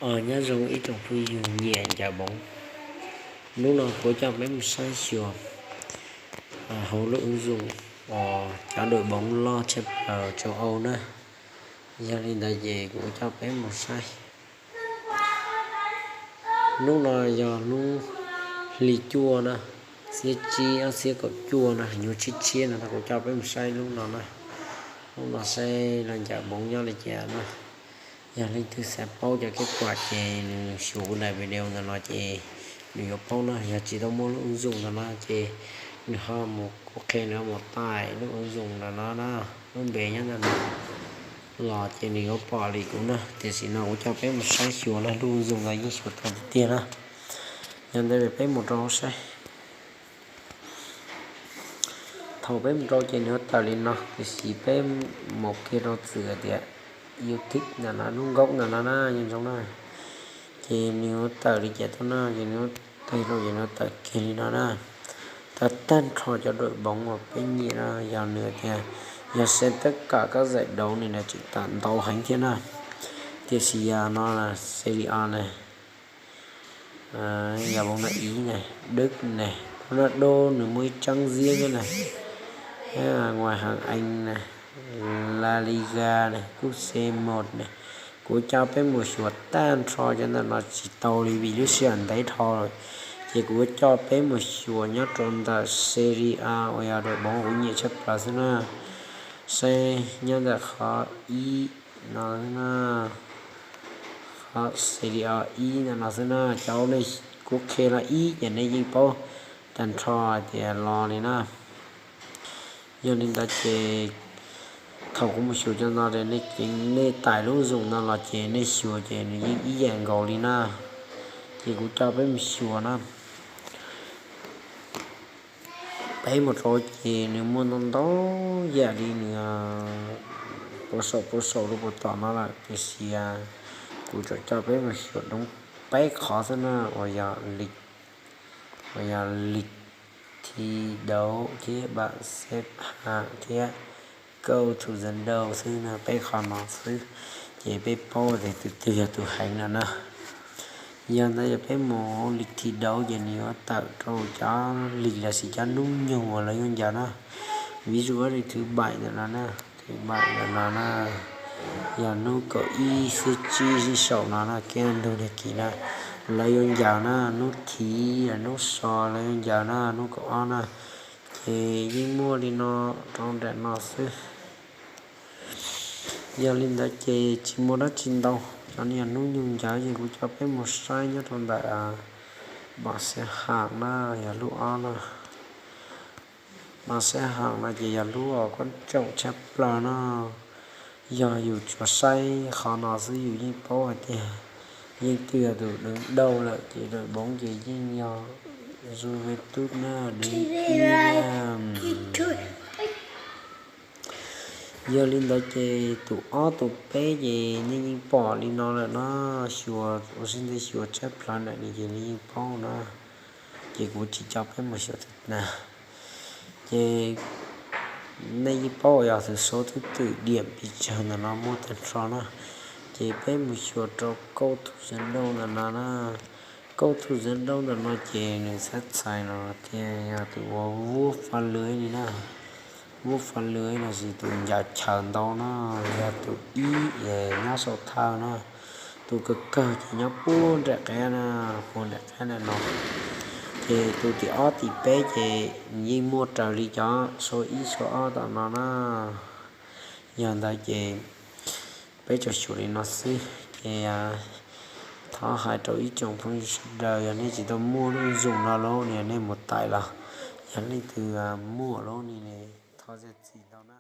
Nyob zoo ib tsoom phooj ywg nyiam ncaws boov, hnub no kuv coj peb mus saib xyuas hauv lub ứng dụng uas cov đội bóng loj tshaj plaws châu Âu na. Yog li ntawd ces kuv coj peb mus saib. Hnub no yog hnub hli cuaj na, xiab tsib ob txhiab kaum cuaj na, nyuag tshiab tshiab no, kuv coj peb mus saib hnub no na. Hnub no saib los ncaws boov nyob li cas na. Yog leej twg xav paub cov kết quả ces nws xyuas kuv daim video ntawm no ces nws yuav paub na. Yog tsis tau muaj lub ứng dụng ntawm no ces nws ho mus, kuv qhia nws ho mus tải lub ứng dụng ntawm no na, lub npe nyob ntawm no los ces nws yuav pom li kuv na. Tiam sis no kuv coj peb mus saib xyuas na, lub ứng dụng no yeej xyuas tau tiag tiag na. Yog ntawd peb mus rau saib. Thaum peb mus rau ces nws yuav tawm li no, tiam sis peb mus kiag rau txwm tias YouTube ntawm no, lub nkaub ntawm no na, nyob zoo na. Ces nws yuav tawm li cas tuaj na, ces nws yuav tawm rau, ces nws yuav tawm kiag li no na. Tawm tag nrho cov đội bóng uas peb nyiam na, yog nws tias yog xem tất cả các giải đấu này na, tseem tawm ntau heev thiab na. Tiam sis yog no Serie A na, yog bóng đá Ý này, Đức này, Ronaldo nws muaj ib trắng giếng na, Ngoại hạng Anh này, La Liga này, cúp C một này. Kuv coj peb mus xyuas tag nrho cov ntawm no tsis tau li vim lub sij hawm ntev dhau lawm. Ces kuv coj peb mus xyuas nyob rau ntawm Serie A uas yog đội bóng kuv nyiam tshaj plaws xwb na. Saib nyob ntawm qhov ib no xwb na, qhov Serie A ib ntawm no xwb na. Cov nej kuv qhia los ib ces nej yeej paub tag nrho tias los li na. Yog li ntawd ces thaum kuv mus xyuas cov no, nej tải lub ứng dụng no los ces nej xyuas ces nws yeej ib yam nkaus li na. Ces kuv coj peb mus xyuas na. Peb mus rau ces nws muaj ntau ntau yam li nws puas saum puas saum rau puas tom no lawm, tiam sis kuv tsuas coj peb mus xyuas doob peb qhov xwb na, uas yog lịch, uas yog lịch thi đấu thiab bảng xếp hạng thiab cầu thủ dẫn đầu xwb na, peb qhov no xwb. Ces peb paub tias tus twg yog tus heev no na. Yog ntawd yog peb mus lịch thi đấu ces nws yuav tawm rau cov lịch lossis cov hnub nyoog uas lawv yuav ncaws na. Ví dụ thứ bảy ntawm no na, thứ bảy ntawm no na, yog hnub kaum ib xiab tsib ib saum no na, kev ntug nag kis na, lawv yuav ncaws na, hnub thiv hnub so lawv yuav ncaws na, hnub kaum ob na. Ces yeej muaj li no rau nram no xwb. Yog li ntawd ces tsis muaj dab tsi ntau, cov no yog hnub nyoog ncaws ces kuv coj peb mus saib nyob rau ntawm bảng xếp hạng na, yog lub ob na. Bảng xếp hạng no ces yog lub uas koob tsoom tshaj plaws no. Yog yus tsuas saib qhov no xwb yus yeej paub hais tias leej twg yog tus đứng đầu lawm, ces đội bóng ces yeej yog Juventus na, đứng ib na. Yog li ntawd ces tus ob tus peb ces nej yeej pom li no lawm na, xyuas ua sib ntxwv xyuas tshaj plaws ntawm no ces nej yeej paub na. Ces kuv tsis coj peb mus xyuas na. Ces nej yeej paub yog tus số thứ tự điểm pes tsawg ntawm no muaj tag nrho na. Ces peb mus xyuas rau cầu thủ dẫn đầu ntawm no na. Cầu thủ dẫn đầu ntawm no ces nws txhab txhais no tias yog tus ua vuab fa lwv li na. Vuab fa lwv lossis tus ncaws chaw ntau no, yog tus ib nyob saum thawj na. Tus kawg kawg ces nyob puag nram qab na, puag nram qab ntawm no. Ces tus tim ob tim peb ces yeej muaj raws li cov số ib số ob tom no na. Yog ntawd ces peb tsuas xyuas li no xwb ces thov hais rau ib tsoom phooj ywg sawv daws, yog nej tsis tau muaj lub ứng dụng no los nej mus tải los, yog leej twg muaj los nej thov zam txim ntau na.